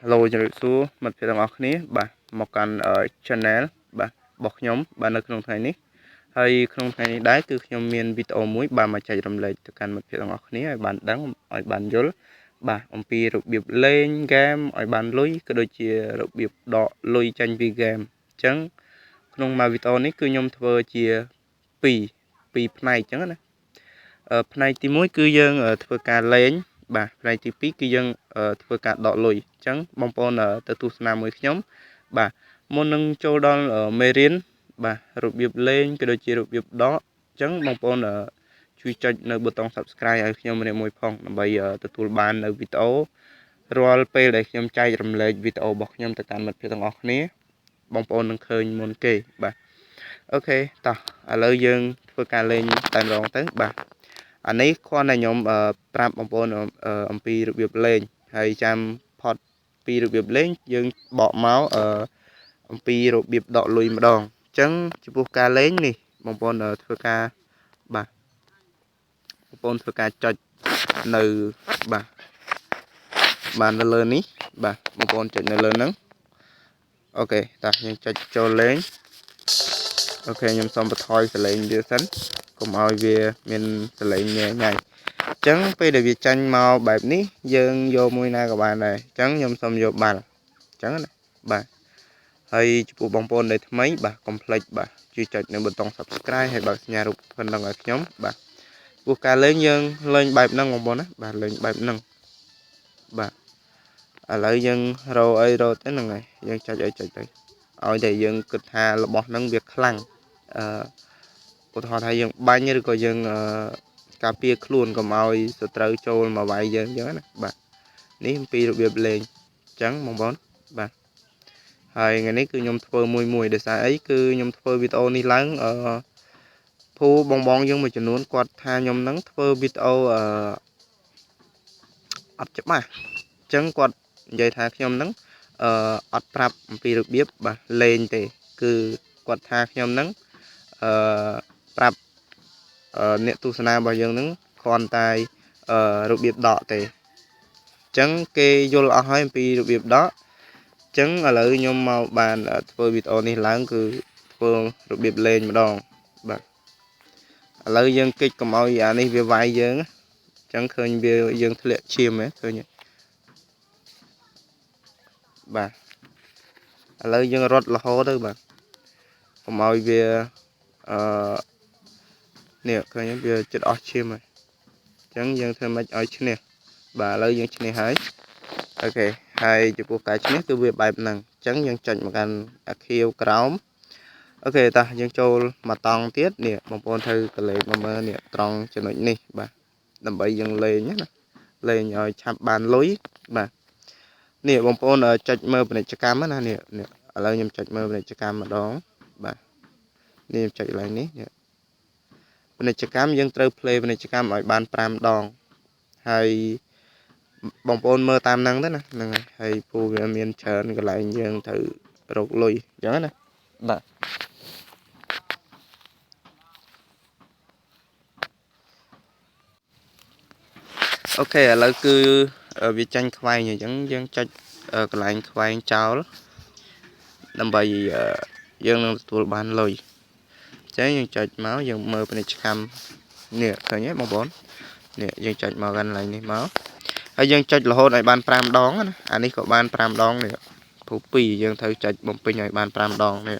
Hello ជម្រាបសួរមិត្តភ័ក្តិទាំងអស់គ្នាបាទមកកាន់ Channel បាទរបស់ខ្ញុំបាទនៅក្នុងថ្ងៃនេះហើយក្នុងថ្ងៃនេះដែរគឺខ្ញុំមានវីដេអូមួយបាទមកចែករំលែកទៅកាន់មិត្តភ័ក្តិទាំងអស់គ្នាឲ្យបានដឹងឲ្យបានយល់បាទអំពីរបៀបលេងហ្គេមឲ្យបានលុយក៏ដូចជារបៀបដកលុយចេញពីហ្គេមអញ្ចឹងក្នុងមួយវីដេអូនេះគឺខ្ញុំធ្វើជាពីរផ្នែកអញ្ចឹងណាផ្នែកទី1គឺយើងធ្វើការលេងបាទផ្នែកទី2គឺយើងធ្វើការដកលុយអញ្ចឹងបងប្អូនទៅទស្សនាមួយខ្ញុំបាទមុននឹងចូលដល់មេរៀនបាទរបៀបលេងក៏ដូចជារបៀបដកអញ្ចឹងបងប្អូនជួយចុចនៅប៊ូតុង Subscribe ឲ្យខ្ញុំម្នាក់មួយផងដើម្បីទទួលបាននៅវីដេអូរាល់ពេលដែលខ្ញុំចែករំលែកវីដេអូរបស់ខ្ញុំទៅកាន់មិត្តភ័ក្តិទាំងអស់គ្នាបងប្អូននឹងឃើញមុនគេបាទ OK តោះឥឡូវយើងធ្វើការលេងតែម្ដងទៅបាទអានេះគ្រាន់តែខ្ញុំប្រាប់បងប្អូនអំពីរបៀបលេងហើយចាំផុតពីរបៀបលេងយើងបកមកអំពីរបៀបដកលុយម្ដងអញ្ចឹងចំពោះការលេងនេះបងប្អូនធ្វើការបាទបងប្អូនធ្វើការចុចនៅបាទបាននៅលើនេះបាទបងប្អូនចុចនៅលើហ្នឹង OK តោះយើងចុចចូលលេង OK ខ្ញុំសូមបន្ថយសលេងវាសិនកុំឲ្យវាមានសលេងញ៉ៃញ៉ៃអញ្ចឹងពេលដែលវាចាញ់មកបែបនេះយើងយកមួយណាក៏បានដែរអញ្ចឹងខ្ញុំសូមយកបាល់អញ្ចឹងណាបាទហើយចំពោះបងប្អូនដែលថ្មីបាទកុំភ្លេចបាទជួយចុចនៅប៊ូតុង Subscribe ហើយបើកសញ្ញារូបប៉ុណ្ណឹងឲ្យខ្ញុំបាទពោះការលេងយើងលេងបែបហ្នឹងបងប្អូនណាបាទលេងបែបហ្នឹងបាទឥឡូវយើងរកអីរកទៅហ្នឹងហើយយើងចុចអីចុចទៅឲ្យតែយើងគិតថារបស់ហ្នឹងវាខ្លាំងអឺឧទាហរណ៍ថាយើងបាញ់ឬក៏យើងការពារខ្លួនកុំឲ្យសត្រូវចូលមកវាយយើងអញ្ចឹងណាបាទនេះអំពីរបៀបលេងអញ្ចឹងបងប្អូនបាទហើយថ្ងៃនេះគឺខ្ញុំធ្វើមួយមួយដោយសារអីគឺខ្ញុំធ្វើវីដេអូនេះឡើងអឺភូបងបងយើងមួយចំនួនគាត់ថាខ្ញុំនឹងធ្វើវីដេអូអឺអត់ច្បាស់អញ្ចឹងគាត់និយាយថាខ្ញុំនឹងអឺអត់ប្រាប់អំពីរបៀបបាទលេងទេគឺគាត់ថាខ្ញុំនឹងអឺប្រាប់អ្នកទស្សនារបស់យើងនឹងគ្រាន់តែរបៀបដកទេអញ្ចឹងគេយល់អស់ហើយអំពីរបៀបដកអញ្ចឹងឥឡូវខ្ញុំមកបានធ្វើវីដេអូនេះឡើងគឺធ្វើរបៀបលេងម្ដងបាទឥឡូវយើងគិចកុំឲ្យអានេះវាវាយយើងអញ្ចឹងឃើញវាយើងធ្លាក់ឈាមហ៎ឃើញបាទឥឡូវយើងរត់រហូតទៅបាទកុំឲ្យវាអឺនេះឃើញវាចិត្តអស់ឈាមហើយអញ្ចឹងយើងធ្វើម៉េចឲ្យឈ្នះបាទឥឡូវយើងឈ្នះហើយ OK ហើយចំពោះការឈ្នះគឺវាបែបហ្នឹងអញ្ចឹងយើងចុចមកកាន់អាខៀវក្រោម OK តោះយើងចូលមកតង់ទៀតនេះបងប្អូនត្រូវកលេចមកមើលនេះត្រង់ចំណុចនេះបាទដើម្បីយើងលេងណាលេងឲ្យឆាប់បានលុយបាទនេះបងប្អូនចុចមើលពាណិជ្ជកម្មណានេះនេះឥឡូវខ្ញុំចុចមើលពាណិជ្ជកម្មម្ដងបាទនេះខ្ញុំចុចកន្លែងនេះនេះពាណិជ្ជកម្មយើងត្រូវ play ពាណិជ្ជកម្មឲ្យបាន5ដងហើយបងប្អូនមើលតាមហ្នឹងទៅណាហ្នឹងហើយហើយពូវាមានច្រើនកន្លែងយើងត្រូវរកលុយអញ្ចឹងណាបាទ OK ឥឡូវគឺវាចាញ់ខ្វែងអញ្ចឹងយើងចុចកន្លែងខ្វែងចោលដើម្បីយើងនឹងទទួលបានលុយអញ្ចឹងយើងចុចមកយើងមើលពាណិជ្ជកម្មនេះឃើញទេបងប្អូននេះយើងចុចមកកន្លែងនេះមកហើយយើងចុចរហូតឲ្យបាន5ដងណាអានេះក៏បាន5ដងនេះព្រោះ2យើងត្រូវចុចបំពេញឲ្យបាន5ដងនេះ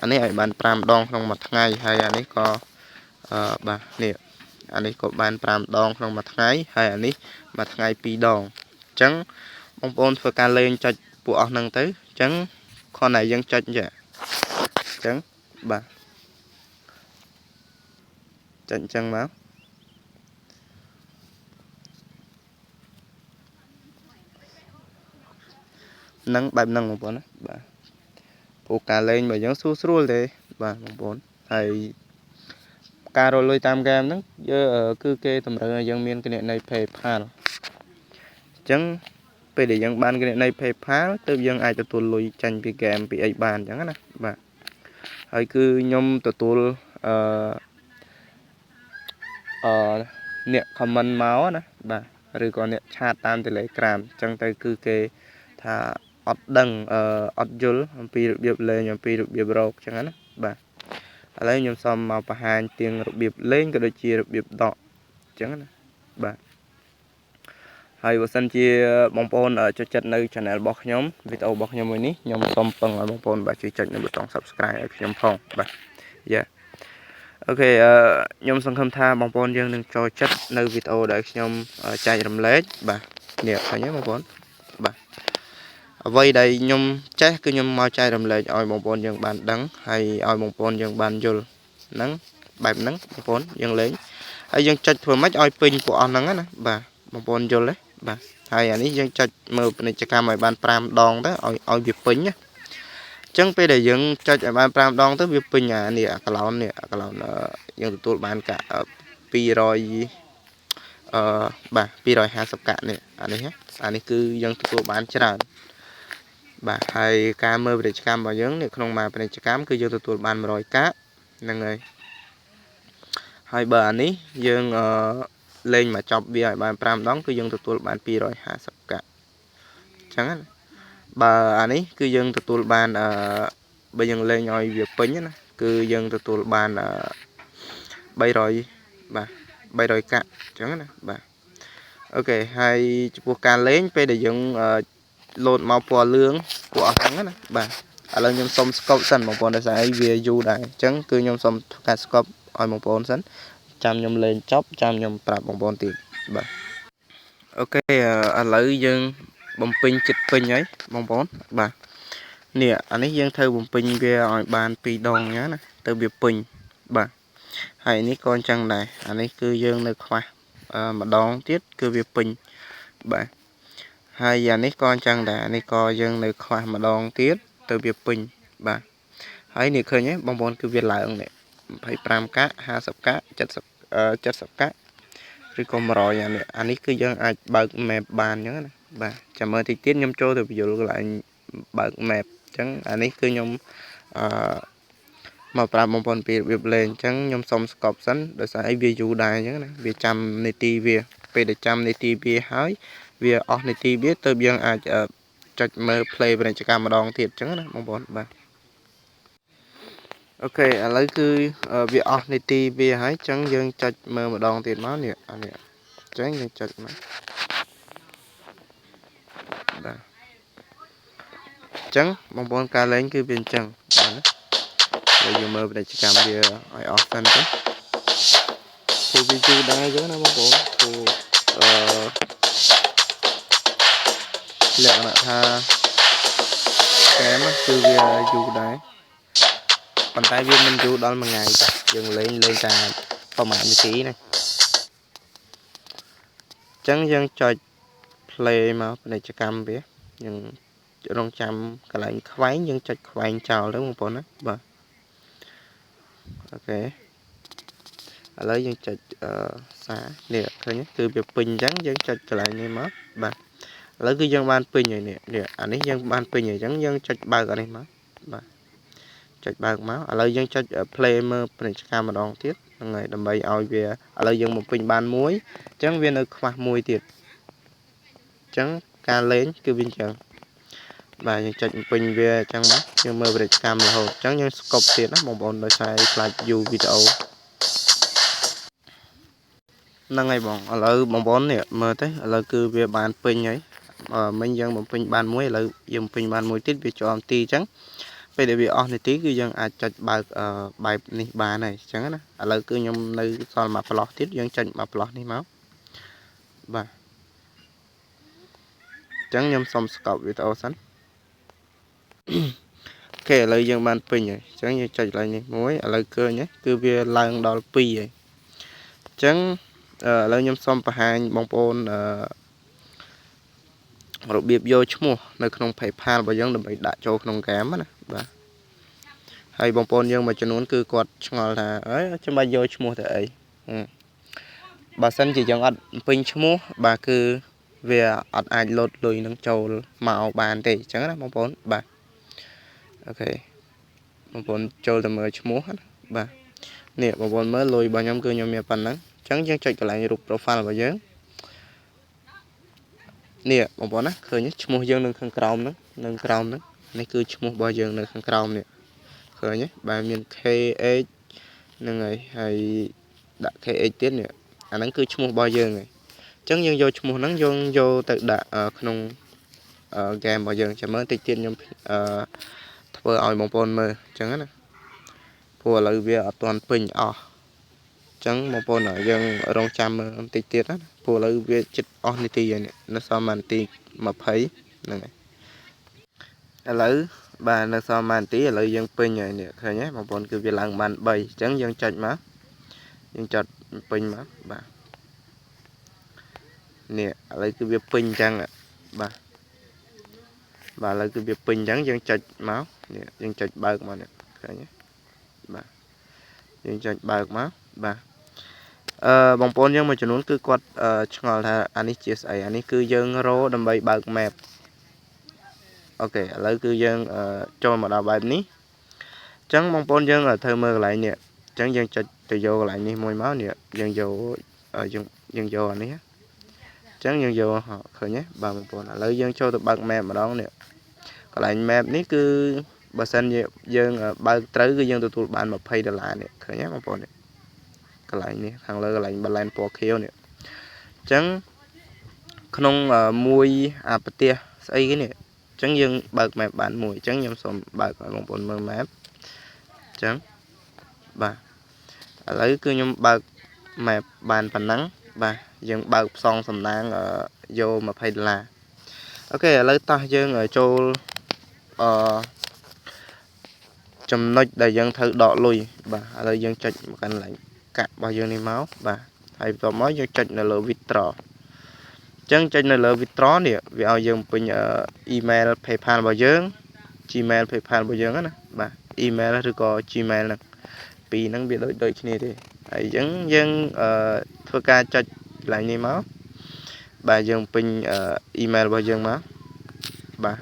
អានេះឲ្យបាន5ដងក្នុងមួយថ្ងៃហើយអានេះក៏អឺបាទនេះអានេះក៏បាន5ដងក្នុងមួយថ្ងៃហើយអានេះមួយថ្ងៃ2ដងអញ្ចឹងបងប្អូនធ្វើការលេងចុចពួកអស់ហ្នឹងទៅអញ្ចឹងគ្រាន់តែយើងចុចអញ្ចឹងអញ្ចឹងបាទចុចអញ្ចឹងមកនឹងបែបហ្នឹងបងប្អូនណាបាទព្រោះការលេងរបស់យើងស្រួលស្រួលទេបាទបងប្អូនហើយការរកលុយតាមហ្គេមហ្នឹងយើងគឺគេតម្រូវឲ្យយើងមានគណនី PayPal អញ្ចឹងពេលដែលយើងបានគណនី PayPal ទើបយើងអាចទទួលលុយចាញ់ពីហ្គេមពីអីបានអញ្ចឹងណាបាទហើយគឺខ្ញុំទទួលអឺអឺអ្នក comment មកណាបាទឬក៏អ្នក chat តាម Telegram អញ្ចឹងទៅគឺគេ ថាអត់ដឹងអត់យល់អំពីរបៀបលេងអំពីរបៀបរកចឹងណាបាទឥឡូវខ្ញុំសូមមកបង្ហាញទាំងរបៀបលេងក៏ដូចជារបៀបដកចឹងណាបាទហើយបើសិនជាបងប្អូនចូលចិត្តនៅ channel របស់ខ្ញុំវីដេអូរបស់ខ្ញុំមួយនេះខ្ញុំសូមពឹងឲ្យបងប្អូនបាទជួយចុចនៅប៊ូតុង Subscribe ឲ្យខ្ញុំផងបាទយ៉ា OK ខ្ញុំសង្ឃឹមថាបងប្អូនយើងនឹងចូលចិត្តនៅវីដេអូដែលខ្ញុំចែករំលែកបាទនេះឃើញទេបងប្អូនបាទអ្វីដែលខ្ញុំចេះគឺខ្ញុំមកចែករំលែកឲ្យបងប្អូនយើងបានដឹងហើយឲ្យបងប្អូនយើងបានយល់ហ្នឹងបែបហ្នឹងបងប្អូនយើងលេងហើយយើងចុចធ្វើម៉េចឲ្យពេញពួកអស់ហ្នឹងណាបាទបងប្អូនយល់ទេបាទហើយអានេះយើងចុចមើលពាណិជ្ជកម្មឲ្យបាន5ដងទៅឲ្យឲ្យវាពេញណាអញ្ចឹងពេលដែលយើងចុចឲ្យបាន5ដងទៅវាពេញអានេះអាកឡោននេះអាកឡោនយើងទទួលបានកាក់200អឺបាទ250កាក់នេះអានេះអានេះគឺយើងទទួលបានច្រើនបាទហើយការមើលពាណិជ្ជកម្មរបស់យើងនេះក្នុងមួយពាណិជ្ជកម្មគឺយើងទទួលបាន100កាក់ហ្នឹងហើយហើយបើអានេះយើងអឺលេងមកចប់វាឲ្យបាន5ដងគឺយើងទទួលបាន250កាក់អញ្ចឹងណាបើអានេះគឺយើងទទួលបានអឺបើយើងលេងឲ្យវាពេញណាគឺយើងទទួលបានអឺ300បាទ300កាក់អញ្ចឹងណាបាទ OK ហើយចំពោះការលេងពេលដែលយើងលោតមកពណ៌លឿងពួកអស់ហ្នឹងណាបាទឥឡូវខ្ញុំសុំ stop សិនបងប្អូនដោយសារអីវាយូរដែរអញ្ចឹងគឺខ្ញុំសុំធ្វើការ stop ឲ្យបងប្អូនសិនចាំខ្ញុំលេងចប់ចាំខ្ញុំប្រាប់បងប្អូនទៀតបាទ OK ឥឡូវយើងបំពេញចិត្តពេញហើយបងប្អូនបាទនេះអានេះយើងត្រូវបំពេញវាឲ្យបាន2ដងណាទៅវាពេញបាទហើយនេះក៏អញ្ចឹងដែរអានេះគឺយើងនៅខ្វះម្ដងទៀតគឺវាពេញបាទហើយអានេះក៏អញ្ចឹងដែរអានេះក៏យើងនៅខ្វះម្ដងទៀតទៅវាពេញបាទហើយនេះឃើញទេបងប្អូនគឺវាឡើងនេះ25កាក់50កាក់70 70កាក់ឬក៏100អានេះអានេះគឺយើងអាចបើក map បានអញ្ចឹងណាបាទចាំមើលតិចទៀតខ្ញុំចូលទៅបញ្យល់កន្លែងបើក map អញ្ចឹងអានេះគឺខ្ញុំអឺមកប្រាប់បងប្អូនពីរបៀបលេងអញ្ចឹងខ្ញុំសុំ stop សិនដោយសារអីវាយូរដែរអញ្ចឹងណាវាចាំនាទីវាពេលដែលចាំនាទីវាហើយវាអស់នាទីវាទៅយើងអាចចុចមើល play ពាណិជ្ជកម្មម្ដងទៀតអញ្ចឹងណាបងប្អូនបាទ OK ឥឡូវគឺវាអស់នាទីវាហើយអញ្ចឹងយើងចុចមើលម្ដងទៀតមកនេះអានេះអញ្ចឹងយើងចុចមកបាទអញ្ចឹងបងប្អូនការលេងគឺវាអញ្ចឹងបាទណាហើយយើងមើលពាណិជ្ជកម្មវាឲ្យអស់សិនទៅព្រោះវាយូរដែរអញ្ចឹងណាបងប្អូនព្រោះអឺលក្ខណៈថាហ្គេមគឺវាយូរដែរប៉ុន្តែវាមិនយូរដល់មួយថ្ងៃទេយើងលេងលេងតែប្រហែលនាទីណាអញ្ចឹងយើងចុច play មកពាណិជ្ជកម្មវាយើងរងចាំកន្លែងខ្វែងយើងចុចខ្វែងចោលទៅបងប្អូនណាបាទ OK ឥឡូវយើងចុចអឺសារនេះឃើញគឺវាពេញអញ្ចឹងយើងចុចកន្លែងនេះមកបាទឥឡូវគឺយើងបានពេញហើយនេះនេះអានេះយើងបានពេញហើយអញ្ចឹងយើងចុចបើកអានេះមកបាទចុចបើកមកឥឡូវយើងចុច play មើលពាណិជ្ជកម្មម្ដងទៀតហ្នឹងហើយដើម្បីឲ្យវាឥឡូវយើងបំពេញបានមួយអញ្ចឹងវានៅខ្វះមួយទៀតអញ្ចឹងការលេងគឺវាអញ្ចឹងបាទយើងចុចបំពេញវាអញ្ចឹងមកយើងមើលពាណិជ្ជកម្មរហូតអញ្ចឹងយើង stop ទៀតណាបងប្អូនដោយសារខ្លាចយូរវីដេអូហ្នឹងហើយបងឥឡូវបងប្អូននេះមើលទៅឥឡូវគឺវាបានពេញហើយមិញយើងបំពេញបានមួយឥឡូវយើងបំពេញបានមួយទៀតវាជាប់នាទីអញ្ចឹងពេលដែលវាអស់នាទីគឺយើងអាចចុចបើកបែបនេះបានហើយអញ្ចឹងណាឥឡូវគឺខ្ញុំនៅសល់មួយប្លោះទៀតយើងចុចមួយប្លោះនេះមកបាទអញ្ចឹងខ្ញុំសុំ stop វីដេអូសិន OK ឥឡូវយើងបានពេញហើយអញ្ចឹងយើងចុចកន្លែងនេះមួយឥឡូវឃើញគឺវាឡើងដល់2ហើយអញ្ចឹងឥឡូវខ្ញុំសូមបង្ហាញបងប្អូនអឺរបៀបយកឈ្មោះនៅក្នុង PayPal របស់យើងដើម្បីដាក់ចូលក្នុងហ្គេមណាបាទហើយបងប្អូនយើងមួយចំនួនគឺគាត់ឆ្ងល់ថាអើយចាំបាច់យកឈ្មោះទៅអីបើសិនជាយើងអត់ពេញឈ្មោះបាទគឺវាអត់អាចលោតលុយនឹងចូលមកបានទេអញ្ចឹងណាបងប្អូនបាទ OK បងប្អូនចូលទៅមើលឈ្មោះណាបាទនេះបងប្អូនមើលលុយរបស់ខ្ញុំគឺខ្ញុំមានប៉ុណ្ណឹងអញ្ចឹងយើងចុចកន្លែងរូប profile របស់យើង នេះបងប្អូនណាឃើញឈ្មោះយើងនៅខាងក្រោមហ្នឹងនៅក្រោមហ្នឹងនេះគឺឈ្មោះរបស់យើងនៅខាងក្រោមនេះឃើញទេបាទមាន KH ហ្នឹងហើយហើយដាក់ KH ទៀតនេះអាហ្នឹងគឺឈ្មោះរបស់យើងហើយអញ្ចឹងយើងយកឈ្មោះហ្នឹងយើងយកទៅដាក់ក្នុងហ្គេមរបស់យើងចាំមើលតិចទៀតខ្ញុំអឺធ្វើឲ្យបងប្អូនមើលអញ្ចឹងណាព្រោះឥឡូវវាអត់ទាន់ពេញអស់អញ្ចឹងបងប្អូនយើងរងចាំមើលបន្តិចទៀតណាព្រោះឥឡូវវាជិតអស់នាទីហើយនេះនៅសល់1នាទី20ហ្នឹងហើយឥឡូវបាទនៅសល់1នាទីឥឡូវយើងពេញហើយនេះឃើញទេបងប្អូនគឺវាឡើងបាន3អញ្ចឹងយើងចុចមកយើងចុចពេញមកបាទនេះឥឡូវគឺវាពេញអញ្ចឹងបាទបាទឥឡូវគឺវាពេញអញ្ចឹងយើងចុចមកនេះយើងចុចបើកមកនេះឃើញទេបាទយើងចុចបើកមកបាទអឺបងប្អូនយើងមួយចំនួនគឺគាត់ឆ្ងល់ថាអានេះជាស្អីអានេះគឺយើងរោដើម្បីបើក map OK ឥឡូវគឺយើងចូលមកដល់បែបនេះអញ្ចឹងបងប្អូនយើងត្រូវមើលកន្លែងនេះអញ្ចឹងយើងចុចទៅយកកន្លែងនេះមួយមកនេះយើងយកយើងយើងយកអានេះអញ្ចឹងយើងយកឃើញទេបាទបងប្អូនឥឡូវយើងចូលទៅបើក map ម្ដងនេះកន្លែង map នេះគឺបើសិនជាយើងបើកត្រូវគឺយើងទទួលបាន20ដុល្លារនេះឃើញទេបងប្អូននេះកន្លែងនេះខាងលើកន្លែង balance ពណ៌ខៀវនេះអញ្ចឹងក្នុងមួយអាប្រទេសស្អីគេនេះអញ្ចឹងយើងបើក map បានមួយអញ្ចឹងខ្ញុំសូមបើកឲ្យបងប្អូនមើល map អញ្ចឹងបាទឥឡូវគឺខ្ញុំបើក map បានប៉ុណ្ណឹងបាទយើងបើកផ្សងសំណាងយក20ដុល្លារ OK ឥឡូវតោះយើងចូលអឺចំណុចដែលយើងត្រូវដកលុយបាទឥឡូវយើងចុចមកកាន់កន្លែងកាក់របស់យើងនេះមកបាទហើយបន្ទាប់មកយើងចុចនៅលើ withdraw អញ្ចឹងចុចនៅលើ withdraw នេះវាឲ្យយើងពេញ email PayPal របស់យើង Gmail PayPal របស់យើងណាបាទ email ឬក៏ Gmail ហ្នឹងពីរហ្នឹងវាដូចដូចគ្នាទេហើយអញ្ចឹងយើងធ្វើការចុចកន្លែងនេះមកបាទយើងពេញ email របស់យើងមកបាទ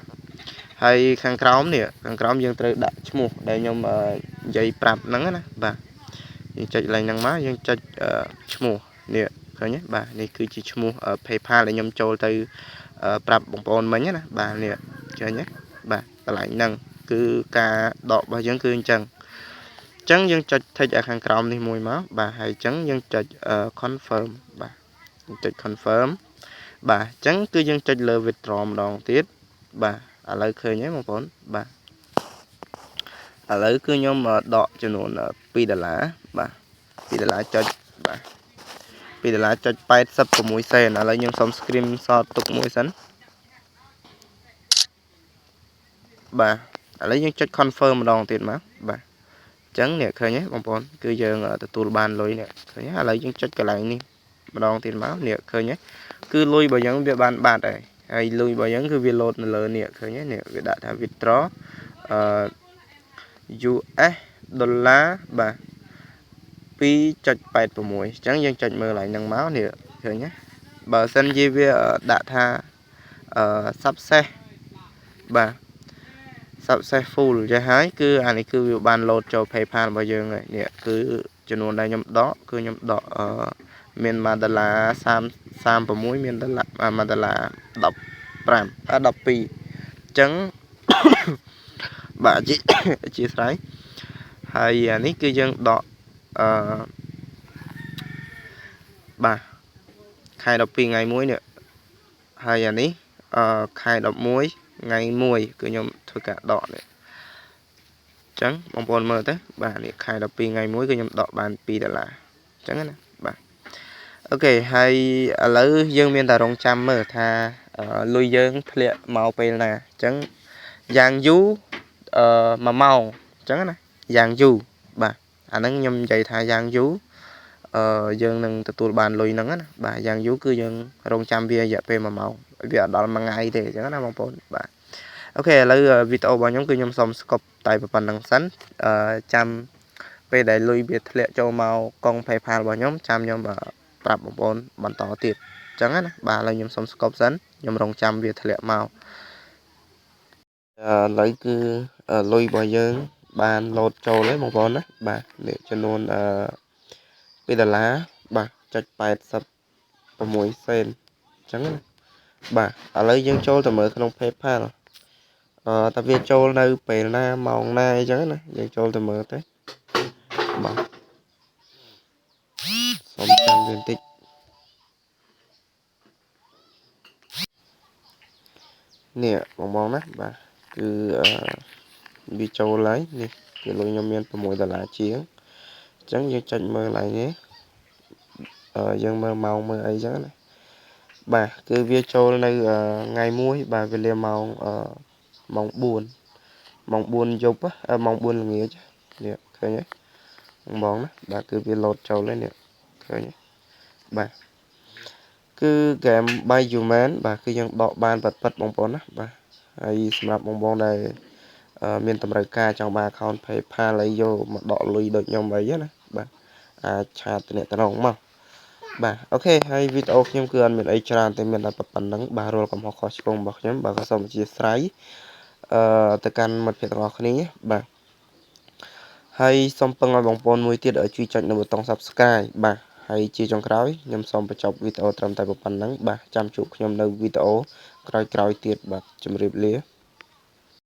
ហើយខាងក្រោមនេះខាងក្រោមយើងត្រូវដាក់ឈ្មោះដែលខ្ញុំនិយាយប្រាប់ហ្នឹងណាបាទយើងចុចកន្លែងហ្នឹងមកយើងចុចឈ្មោះនេះឃើញទេបាទនេះគឺជាឈ្មោះ PayPal ដែលខ្ញុំចូលទៅប្រាប់បងប្អូនមិញណាបាទនេះឃើញទេបាទកន្លែងហ្នឹងគឺការដករបស់យើងគឺអញ្ចឹងអញ្ចឹងយើងចុច tick ឲ្យខាងក្រោមនេះមួយមកបាទហើយអញ្ចឹងយើងចុច confirm បាទយើងចុច confirm បាទអញ្ចឹងគឺយើងចុចលើ withdraw ម្ដងទៀតបាទឥឡូវឃើញហើយបងប្អូនបាទឥឡូវគឺខ្ញុំដកចំនួន2ដុល្លារបាទ2ដុល្លារចុចបាទ2ដុល្លារចុច86សេនឥឡូវខ្ញុំសុំ screenshot ទុកមួយសិនបាទឥឡូវយើងចុច confirm ម្ដងទៀតមកបាទអញ្ចឹងនេះឃើញទេបងប្អូនគឺយើងទទួលបានលុយនេះឃើញទេឥឡូវយើងចុចកន្លែងនេះម្ដងទៀតមកនេះឃើញទេគឺលុយរបស់យើងវាបានបាត់ហើយហើយលុយរបស់យើងគឺវាលោតនៅលើនេះឃើញទេនេះវាដាក់ថា withdraw អឺ US ដុល្លារបាទ2.86អញ្ចឹងយើងចុចមើលកន្លែងហ្នឹងមកនេះឃើញទេបើសិនជាវាដាក់ថាអឺ success បាទ successful ចេះហើយគឺអានេះគឺវាបាន load ចូល PayPal របស់យើងហើយនេះគឺចំនួនដែលខ្ញុំដកគឺខ្ញុំដកអឺមាន1ដុល្លារ30 36មានដុល្លារ1ដុល្លារ15អ12អញ្ចឹងបាទអធិស្ឋានហើយអានេះគឺយើងដកអឺបាទខែ12ថ្ងៃ1នេះហើយអានេះអឺខែ11ថ្ងៃ1គឺខ្ញុំធ្វើការដកនេះអញ្ចឹងបងប្អូនមើលទៅបាទនេះខែ12ថ្ងៃ1គឺខ្ញុំដកបាន2ដុល្លារអញ្ចឹងណាបាទ OK ហើយឥឡូវយើងមានតែរងចាំមើលថាលុយយើងធ្លាក់មកពេលណាអញ្ចឹងយ៉ាងយូរអឺ1ម៉ោងអញ្ចឹងណាយ៉ាងយូរបាទអាហ្នឹងខ្ញុំនិយាយថាយ៉ាងយូរអឺយើងនឹងទទួលបានលុយហ្នឹងណាបាទយ៉ាងយូរគឺយើងរងចាំវារយៈពេល1ម៉ោងវាអត់ដល់មួយថ្ងៃទេអញ្ចឹងណាបងប្អូនបាទ OK ឥឡូវវីដេអូរបស់ខ្ញុំគឺខ្ញុំសូម stop តែប៉ុណ្្នឹងសិនអឺចាំពេលដែលលុយវាធ្លាក់ចូលមកកុង PayPal របស់ខ្ញុំចាំខ្ញុំប្រាប់បងប្អូនបន្តទៀតអញ្ចឹងណាបាទឥឡូវខ្ញុំសូម stop សិនខ្ញុំរងចាំវាធ្លាក់មកឥឡូវគឺលុយរបស់យើងបានលោតចូលហើយបងប្អូនណាបាទនេះចំនួនអឺ2ដុល្លារបាទចុច86សេនអញ្ចឹងណា បាទឥឡូវយើងចូលទៅមើលក្នុង PayPal តើវាចូលនៅពេលណាម៉ោងណាអីចឹងណាយើងចូលទៅមើលទៅបាទសូមចាំវាបន្តិចនេះបងបងណាបាទគឺអឺវាចូលហើយនេះគឺលុយខ្ញុំមាន6ដុល្លារជាងអញ្ចឹងយើងចុចមើលឡើងនេះយើងមើលម៉ោងមើលអីចឹងណាបាទគឺវាចូលនៅថ្ងៃមួយបាទវេលាម៉ោងម៉ោង4ម៉ោង4យប់ម៉ោង4ល្ងាចនេះឃើញទេបងណាបាទគឺវាលោតចូលហើយនេះឃើញទេបាទគឺ game by human បាទគឺយើងដកបានប៉ិតប៉ិតបងប្អូនណាបាទហើយសម្រាប់បងបងដែលមានតម្រូវការចង់បាន account PayPal អីយកមកដកលុយដូចខ្ញុំអីណាបាទអាច chat តំណងមកបាទ OK ហើយវីដេអូខ្ញុំគឺអត់មានអីច្រើនទេមានតែប៉ុណ្្នឹងបាទរាល់កំហុសខុសឆ្គងរបស់ខ្ញុំបាទក៏សូមអធ្យាស្រ័យអឺទៅកាន់មិត្តភ័ក្តិទាំងអស់គ្នាបាទហើយសូមពឹងឲ្យបងប្អូនមួយទៀតឲ្យជួយចុចនៅប៊ូតុង Subscribe បាទហើយជាចុងក្រោយខ្ញុំសូមបញ្ចប់វីដេអូត្រឹមតែប៉ុណ្្នឹងបាទចាំជួបខ្ញុំនៅវីដេអូក្រោយៗទៀតបាទជម្រាបលា។